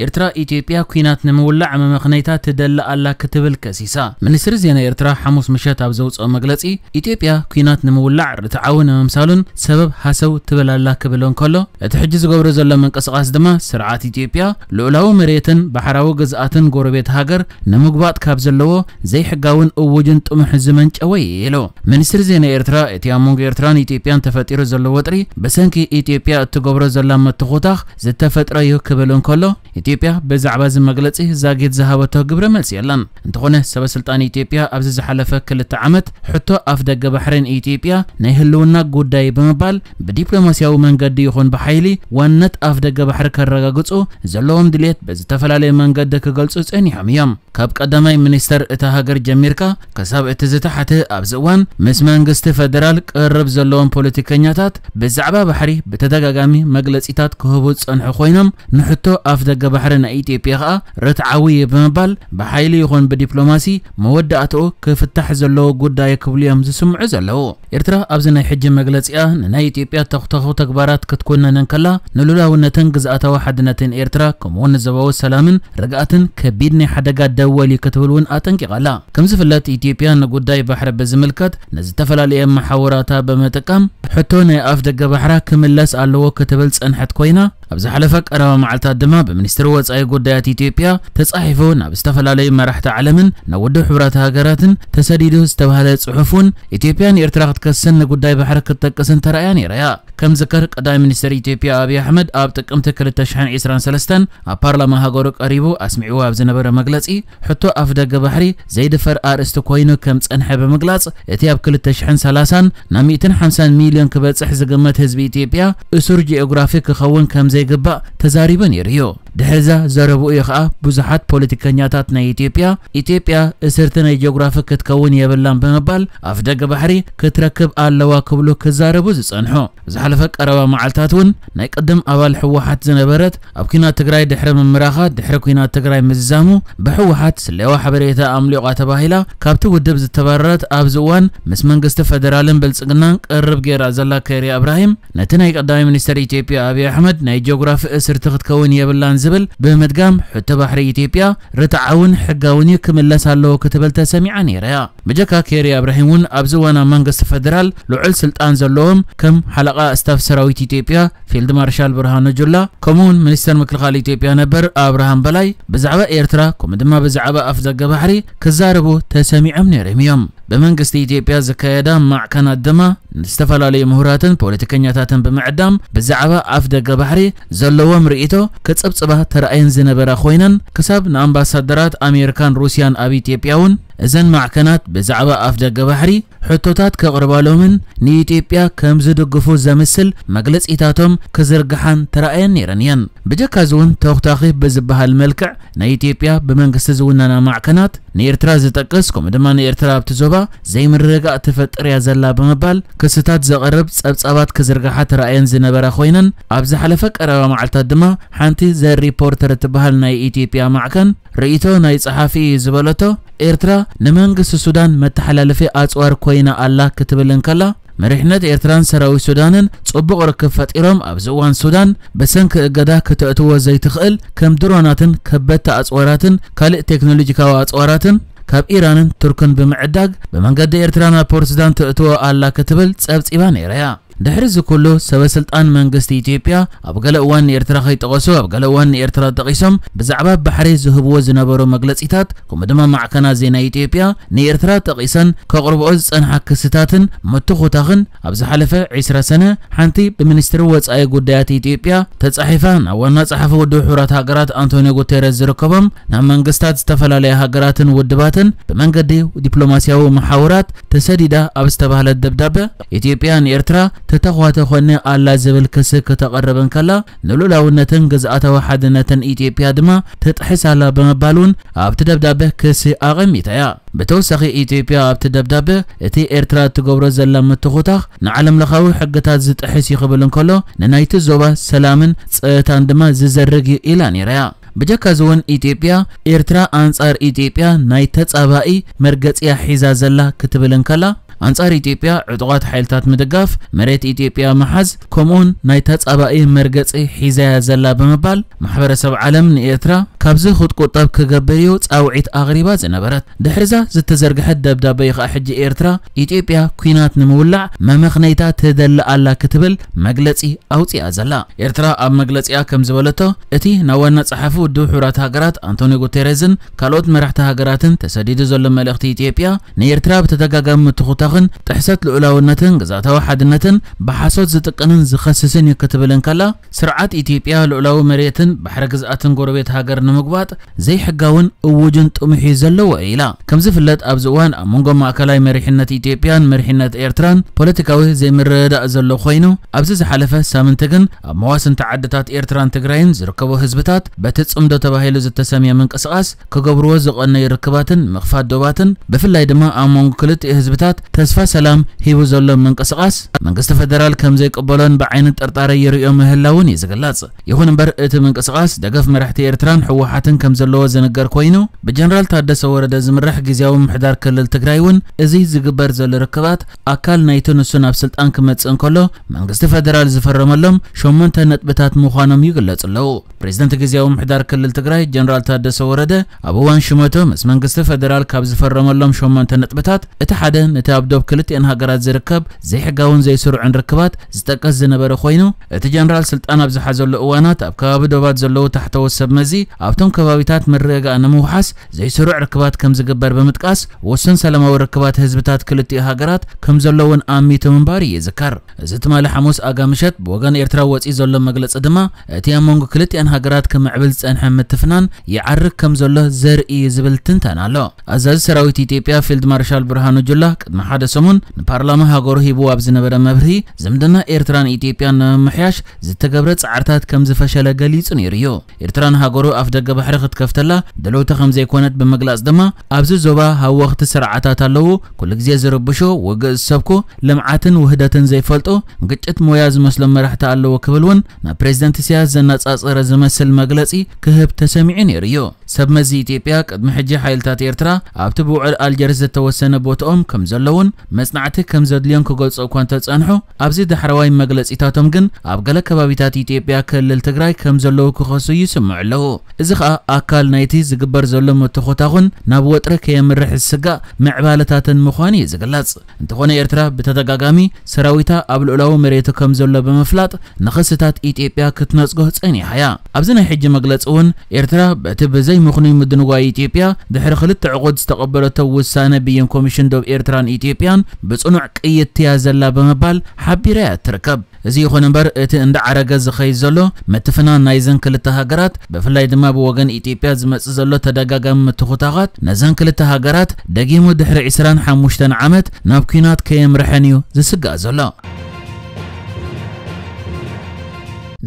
ኤርትራ ኢትዮጵያ ኲናት ንምውላዕ መመኽነይታ ትደሊ ኣላ ክትብል ከሲሳ። ሚኒስትሪ ዜና ኤርትራ ሓሙስ ምሸት ኣብ ዘውፅኦ መግለፂ፣ ኢትዮጵያ ኲናት ንምውላዕ ርትዓዊ ንምምሳሉን ሰበብ ሃሰው ትብል ኣላ ክብል እንከሎ፣ እቲ ሕጂ ዝገብሮ ዘሎ ምንቅስቓስ ድማ ስርዓት ኢትዮጵያ ልኡላዊ መሬትን ባሕራዊ ግዝኣትን ጎረቤት ሃገር ንምጉባጥ ካብ ዘለዎ ዘይሕጋውን እውጅን ጥሙሕ ዝመንጨወ እዩ ኢሉ። ሚኒስትሪ ዜና ኤርትራ፣ እቲ ኣብ መንጎ ኤርትራን ኢትዮጵያን ተፈጢሩ ዘሎ ወጥሪ ብሰንኪ ኢትዮጵያ እትገብሮ ዘላ ምትኹታኽ ዝተፈጥረ እዩ ክብል እንከሎ፣ ኢትዮጵያ ብዛዕባ እዚ መግለጺ ዛጊት ዝሃበቶ ግብረ መልሲ የለን። እንተኾነ፣ ሰበ ስልጣን ኢትዮጵያ ኣብዚ ዝሓለፈ ክልተ ዓመት ሕቶ ኣፍ ደገ ባሕሪ ንኢትዮጵያ ናይ ህልውና ጉዳይ ብምባል ብዲፕሎማሲያዊ መንገዲ ይኹን ብሓይሊ ዋንነት ኣፍ ደገ ባሕሪ ከረጋግጹ ዘለዎም ድልየት ብዝተፈላለየ መንገዲ ክገልጹ ጸኒሖም እዮም። ካብ ቀዳማይ ሚኒስተር እታ ሃገር ጀሚርካ ክሳብ እቲ ዝታሕቲ ኣብዚ እዋን ምስ መንግስቲ ፈደራል ቅርብ ዘለዎም ፖለቲከኛታት ብዛዕባ ባሕሪ ብተደጋጋሚ መግለጺታት ክህቡ ዝጸንሑ ኮይኖም፣ ንሕቶ ኣፍ ደገ ባሕሪ ናይ ኢትዮጵያ ከኣ ርትዓዊ እዩ ብምባል ብሓይሊ ይኹን ብዲፕሎማሲ መወዳእትኡ ክፍታሕ ዘለዎ ጉዳይ ክብሉ እዮም ዝስምዑ ዘለዉ። ኤርትራ ኣብዚ ናይ ሕጂ መግለጺኣ ንናይ ኢትዮጵያ ተኹተኹ ተግባራት ክትኮነን እንከላ፣ ንሉላውነትን ግዝኣታዊ ሓድነትን ኤርትራ ከምኡውን ንዞባዊ ሰላምን ርግኣትን ከቢድ ናይ ሓደጋ ደወል እዩ ክትብል እውን ኣጠንቂቓ ኣላ። ከም ዝፍለጥ፣ ኢትዮጵያ ንጉዳይ ባሕሪ ብዝምልከት ንዝተፈላለየ መሓውራታ ብምጥቃም ሕቶ ናይ ኣፍ ደገ ባሕራ ክምለስ ኣለዎ ክትብል ጸንሐት ኮይና፣ ኣብ ዝሓለፈ ቀረባ መዓልታት ድማ ብሚኒስትሪ ወጻኢ ጉዳያት ኢትዮጵያ ተጻሒፉ ናብ ዝተፈላለዩ መራሕቲ ዓለምን ናብ ውድብ ሕቡራት ሃገራትን ተሰዲዱ ዝተባህለ ጽሑፍ እውን ኢትዮጵያ ንኤርትራ ክትከስን ንጉዳይ ባሕሪ ክትጠቅስን ተራእያ ነይራ እያ። ከም ዝከር ቀዳማይ ሚኒስትር ኢትዮጵያ ኣብይ ኣሕመድ ኣብ ጥቅምቲ ክልተ ሽሕን ዕስራን ሰለስተን ኣብ ፓርላማ ሃገሩ ቀሪቡ ኣስሚዕዎ ኣብ ዝነበረ መግለጺ ሕቶ ኣፍ ደገ ባሕሪ ዘይድፈር ኣርእስቲ ኮይኑ ከም ጸንሐ ብምግላጽ እቲ ኣብ ክልተ ሽሕን ሰላሳን ናብ ሚእትን ሓምሳን ሚልዮን ክበጽሕ ዝግመት ህዝቢ ኢትዮጵያ እሱር ጂኦግራፊ ክኸውን ከም ዘይግባእ ተዛሪቡ ነይሩ እዩ። ድሕሪዛ ዘረብኡ እዩ ከኣ ብዙሓት ፖለቲከኛታት ናይ ኢትዮጵያ፣ ኢትዮጵያ እስርቲ ናይ ጂኦግራፊ ክትከውን የብላን ብምባል ኣፍ ደገ ባሕሪ ክትረክብ ኣለዋ ክብሉ ክዛረቡ ዝጸንሑ። ዝሓለፈ ቀረባ መዓልታት እውን ናይ ቅድም ኣባል ህወሓት ዝነበረት ኣብ ኲናት ትግራይ ድሕሪ ምምራኻ ድሕሪ ኲናት ትግራይ ምዝዛሙ ብህወሓት ስለያዊ ሓበሬታ ኣምሊቋ ተባሂላ ካብቲ ውድብ ዝተባረረት ኣብዚ እዋን ምስ መንግስቲ ፈደራልን ብልጽግናን ቅርብ ገይራ ዘላ ከይሪ ኣብራሂም ነቲ ናይ ቀዳማይ ሚኒስትር ኢትዮጵያ ኣብይ ኣሕመድ ናይ ጂኦግራፊ እስርቲ ክትከውን የብላን ዝብል ብምድጋም ሕቶ ባሕሪ ኢትዮጵያ ርትዓውን ሕጋውን እዩ ክምለስ ኣለዎ ክትብል ተሰሚዓ ነይራ እያ። ብጀካ ከይሪ ኣብራሂም እውን ኣብዚ እዋን ኣብ መንግስቲ ፈደራል ልዑል ስልጣን ዘለዎም ከም ሓለቓ ስታፍ ሰራዊት ኢትዮጵያ ፊልድ ማርሻል ብርሃኑ ጁላ ከምኡውን ሚኒስተር ምክልኻል ኢትዮጵያ ነበር ኣብርሃም በላይ ብዛዕባ ኤርትራ ከምኡ ድማ ብዛዕባ ኣፍ ደገ ባሕሪ ክዛረቡ ተሰሚዖም ነይሮም እዮም። ብመንግስቲ ኢትዮጵያ ዝካየዳ ማዕከናት ድማ ንዝተፈላለዩ ምሁራትን ፖለቲከኛታትን ብምዕዳም ብዛዕባ ኣፍ ደገ ባሕሪ ዘለዎም ርእይቶ ክጽብጽባ ተራእየን ዝነበራ ኮይነን ክሳብ ንኣምባሳደራት ኣሜሪካን ሩስያን ኣብ ኢትዮጵያ እውን እዘን ማዕከናት ብዛዕባ ኣፍ ደገ ባሕሪ ሕቶታት ከቕርባሎምን ንኢትዮጵያ ከም ዝድግፉ ዘምስል መግለጺታቶም ክዝርግሓን ተራእየን ነይረን እየን። ብጀካ እዚ እውን ተኹታኺ ብዝበሃል መልክዕ ናይ ኢትዮጵያ ብመንግስቲ ዝውነና ማዕከናት ንኤርትራ ዝጠቅስ ከምኡ ድማ ንኤርትራ ኣብቲ ዞባ ዘይምርግጋእ ትፈጥር እያ ዘላ ብምባል ክስታት ዘቕርብ ጸብጻባት ክዝርግሓ ተራእየን ዝነበራ ኮይነን ኣብ ዝሓለፈ ቀረባ መዓልታት ድማ ሓንቲ ዘ ሪፖርተር እትበሃል ናይ ኢትዮጵያ ማዕከን ርእይቶ ናይ ጸሓፊ እዩ ዝበለቶ ኤርትራ ንመንግስቲ ሱዳን መተሓላለፊ ኣጽዋር ኮይና ኣላ ክትብል እንከላ መሪሕነት ኤርትራን ሰራዊት ሱዳንን ጽቡቕ ርክብ ፈጢሮም ኣብዚ እዋን ሱዳን ብሰንኪ እገዳ ክተእትዎ ዘይትኽእል ከም ድሮናትን ከበድቲ ኣጽዋራትን ካልእ ቴክኖሎጂካዊ ኣጽዋራትን ካብ ኢራንን ቱርክን ብምዕዳግ ብመንገዲ ኤርትራ ናብ ፖርት ሱዳን ተእትዎ ኣላ ክትብል ጸብጺባ ነይራ እያ። ድሕሪ እዚ ኩሉ ሰበ ስልጣን መንግስቲ ኢትዮጵያ ኣብ ገለ እዋን ንኤርትራ ከይጠቐሱ ኣብ ገለ እዋን ንኤርትራ ጠቒሶም ብዛዕባ ባሕሪ ዝህብዎ ዝነበሩ መግለጺታት ከምኡ ድማ ማዕከናት ዜና ኢትዮጵያ ንኤርትራ ጠቒሰን ከቕርብኦ ዝጸንሓ ክስታትን ምትኹታኽን ኣብ ዝሓለፈ ዕስራ ሰነ ሓንቲ ብሚኒስትሪ ወጻኢ ጉዳያት ኢትዮጵያ ተጻሒፋ ናብ ዋና ጸሓፊ ውድብ ሕቡራት ሃገራት ኣንቶኒዮ ጉቴረስ ዝርከቦም ናብ መንግስታት ዝተፈላለያ ሃገራትን ውድባትን ብመንገዲ ዲፕሎማሲያዊ መሓውራት ተሰዲዳ ኣብ ዝተባህለት ደብዳበ ኢትዮጵያ ንኤርትራ ተተኳተ ኮነ ኣላ ዝብል ክሲ ከተቐርብ እንከላ ንሉላውነትን ግዝኣታዊ ሓድነትን ኢትዮጵያ ድማ ትጥሕስ ኣላ ብምባል እውን ኣብቲ ደብዳበ ክሲ ኣቐሚጣ እያ። ብተወሳኺ ኢትዮጵያ ኣብቲ ደብዳበ እቲ ኤርትራ እትገብሮ ዘላ ምትኹታኽ ንዓለም ለኻዊ ሕግታት ዝጥሕስ እዩ ክብል እንከሎ ንናይቲ ዞባ ሰላምን ጸጥታን ድማ ዝዘርግ እዩ ኢላ ነይራ እያ። ብጀካ እዚ እውን ኢትዮጵያ ኤርትራ ኣንጻር ኢትዮጵያ ናይ ተጻባኢ መርገጺያ ሒዛ ዘላ ክትብል እንከላ ኣንጻር ኢትዮጵያ ዕጡቓት ሓይልታት ምድጋፍ፣ መሬት ኢትዮጵያ ምሓዝ፣ ከምኡውን ናይ ተጻባኢ መርገጺ ሒዛያ ዘላ ብምባል፣ ማሕበረሰብ ዓለም ንኤርትራ ካብዚ ክትቁጠብ ክገብር እዩ ጻውዒት ኣቕሪባ ዝነበረት። ድሕሪዛ ዝተዘርግሐት ደብዳበ እዩ ከኣ ሕጂ ኤርትራ፣ ኢትዮጵያ ኲናት ንምውላዕ መመኽነይታ ትደሊ ኣላ ክትብል መግለጺ ኣውጺኣ ዘላ። ኤርትራ ኣብ መግለጺኣ ከም ዝበለቶ፣ እቲ ናብ ዋና ጸሓፊ ውድብ ሕቡራት ሃገራት ኣንቶኒዮ ጉቴሬዝን ካልኦት መራሕቲ ሃገራትን ተሰዲዱ ዘሎ መልእኽቲ፣ ኢትዮጵያ ንኤርትራ ብተደጋጋሚ ምትኹታኽን ጥሕሰት ልኡላውነትን ግዝኣታዊ ሓድነትን ብሓሶት ዝጥቀንን ዝኸስስን እዩ ክትብል እንከላ፣ ስርዓት ኢትዮጵያ ልኡላዊ መሬትን ባሕረ ግዝኣትን ጎረቤት ሃገር ንምጉባጥ ዘይሕጋውን እውጅን ጥሙሕ እዩ ዘለዎ ኢላ። ከም ዝፍለጥ፣ ኣብዚ እዋን ኣብ መንጎ ማእከላይ መሪሕነት ኢትዮጵያን መሪሕነት ኤርትራን ፖለቲካዊ ዘይምርድዳእ ዘሎ ኮይኑ፣ ኣብዚ ዝሓለፈ ሳምንቲ ግን ኣብ መዋስንቲ ዓድታት ኤርትራን ትግራይን ዝርከቡ ህዝብታት በቲ ጽምዶ ተባሂሉ ዝተሰምየ ምንቅስቓስ ክገብርዎ ዝቐነዩ ርክባትን ምኽፋት ዶባትን፣ ብፍላይ ድማ ኣብ መንጎ ክልቲኡ ህዝብታት ተስፋ ሰላም ሂቡ ዘሎ ምንቅስቓስ፣ መንግስቲ ፈደራል ከም ዘይቅበሎን ብዓይኒ ጥርጣረ ይርእዮ ምህላውን እዩ ዝግለጽ። ይኹን እምበር፣ እቲ ምንቅስቓስ ደገፍ መራሕቲ ኤርትራን ህወሓትን ከም ዘለዎ ዝንገር ኮይኑ፣ ብጀነራል ታደሰ ወረደ ዝምራሕ ግዝያዊ ምምሕዳር ክልል ትግራይ እውን እዚ ዝግበር ዘሎ ርክባት ኣካል ናይቲ ንሱ ናብ ስልጣን ክመጽእ እንከሎ መንግስቲ ፈደራል ዝፈረመሎም ሸሞንተ ነጥብታት ምዃኖም ይግለጹ ኣለዉ። ፕሬዝደንት ግዝያዊ ምምሕዳር ክልል ትግራይ ጀነራል ታደሰ ወረደ ኣብ እዋን ሽመቶ ምስ መንግስቲ ፈደራል ካብ ዝፈረመሎም ሸሞንተ ነጥብታት እቲ ሓደ ነቲ ኣብ ዶብ ክልቲኤን ሃገራት ዝርከብ ዘይሕጋውን ዘይስሩዕን ርክባት ዝጠቀስ ዝነበረ ኮይኑ፣ እቲ ጀነራል ስልጣን ኣብ ዝሓዘሉ እዋናት ኣብ ከባቢ ዶባት ዘለዉ ታሕተዎት ሰብ መዚ ኣብቶም ከባቢታት ምርግጋእ ንምውሓስ ዘይስሩዕ ርክባት ከም ዝግበር ብምጥቃስ፣ ውሱን ሰላማዊ ርክባት ህዝብታት ክልቲኡ ሃገራት ከም ዘለውን ኣሚቱ ምንባሩ ይዝከር። እዚ ትማሊ ሓሙስ ኣጋ ምሸት ብወገን ኤርትራ ወጺኡ ዘሎ መግለጺ ድማ፣ እቲ ኣብ መንጎ ክልቲኣን ሃገራት ክምዕብል ዝጸንሐ ምትፍናን ይዓርግ ከም ዘሎ ዘርኢ እዩ ዝብል ትንተና ኣሎ። ኣዛዚ ሰራዊት ኢትዮጵያ ፊልድ ማርሻል ብርሃኑ ጁላ ቅድሚ ሓደ ሰሙን ንፓርላማ ሃገሩ ሂብዎ ኣብ ዝነበረ መብርሂ፣ ዝምድና ኤርትራን ኢትዮጵያን ንምምሕያሽ ዝተገብረ ጻዕርታት ከም ዝፈሸለ ገሊጹ ነይሩ እዩ። ኤርትራ ንሃገሩ ኣፍ ደገ ባሕሪ ክትከፍተላ ድልውቲ ከም ዘይኮነት ብምግላጽ ድማ፣ ኣብዚ ዞባ ሃወኽቲ ስርዓታት ኣለዉ፣ ኩሉ ግዜ ዝርብሹ፣ ውግእ ዝሰብኩ፣ ልምዓትን ውህደትን ዘይፈልጡ፣ ግጭት ሞያ ዝመስሎም መራሕቲ ኣለዉ ክብል እውን ናብ ፕሬዝደንት ኢሳያስ ዘነጻጸረ ዝመስል መግለጺ ክህብ ተሰሚዑ ነይሩ እዩ። ሰብ መዚ ኢትዮጵያ ቅድሚ ሕጂ ሓይልታት ኤርትራ ኣብቲ ብውዕል ኣልጀርስ ዝተወሰነ ቦትኦም ከም ዘለውን መጽናዕቲ ከም ዘድልዮን ክገልጹ እኳ እንተጸንሑ፣ ኣብዚ ዳሕረዋይ መግለጺታቶም ግን ኣብ ገለ ከባቢታት ኢትዮጵያ ክልል ትግራይ ከም ዘለዉ ክኸሱ ይስምዑ ኣለዉ። እዚ ኸኣ ኣካል ናይቲ ዝግበር ዘሎ ምትኹታኹን ናብ ወጥሪ ከየምርሕ ዝስጋእ ምዕባለታትን ምዃኑ እዩ ዝግለጽ። እንተኾነ ኤርትራ ብተደጋጋሚ ሰራዊታ ኣብ ልኡላዊ መሬቱ ከም ዘሎ ብምፍላጥ ንኽስታት ኢትዮጵያ ክትነጽጎ ጸኒሓ እያ። ኣብዚ ናይ ሕጂ መግለጺ እውን ኤርትራ በቲ ብዘይ ምኽኑይ ምድንጓይ ኢትዮጵያ ድሕሪ ክልተ ዕቑድ ዝተቐበለቶ ውሳነ ብይን ኮሚሽን ዶብ ኤርትራን ኢትዮጵያን ብጽኑዕ ቅይትያ ዘላ ብምባል ሓቢራ እያ ትርከብ። እዚ ይኹን እምበር እቲ እንዳዓረገ ዝኸይድ ዘሎ ምትፍናን ናይዘን ክልተ ሃገራት ብፍላይ ድማ ብወገን ኢትዮጵያ ዝመጽእ ዘሎ ተደጋጋሚ ምትኹታኻት ነዘን ክልተ ሃገራት ደጊሙ ድሕሪ ዕስራን ሓሙሽተን ዓመት ናብ ኲናት ከየምርሐን እዩ ዝስጋእ ዘሎ።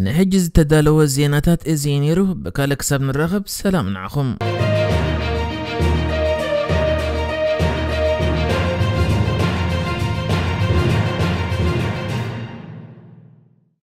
ንሕጂ ዝተዳለወ ዜናታት እዚ እዩ ነይሩ። ብካልእ ክሳብ ንራኸብ ሰላም ንዓኹም።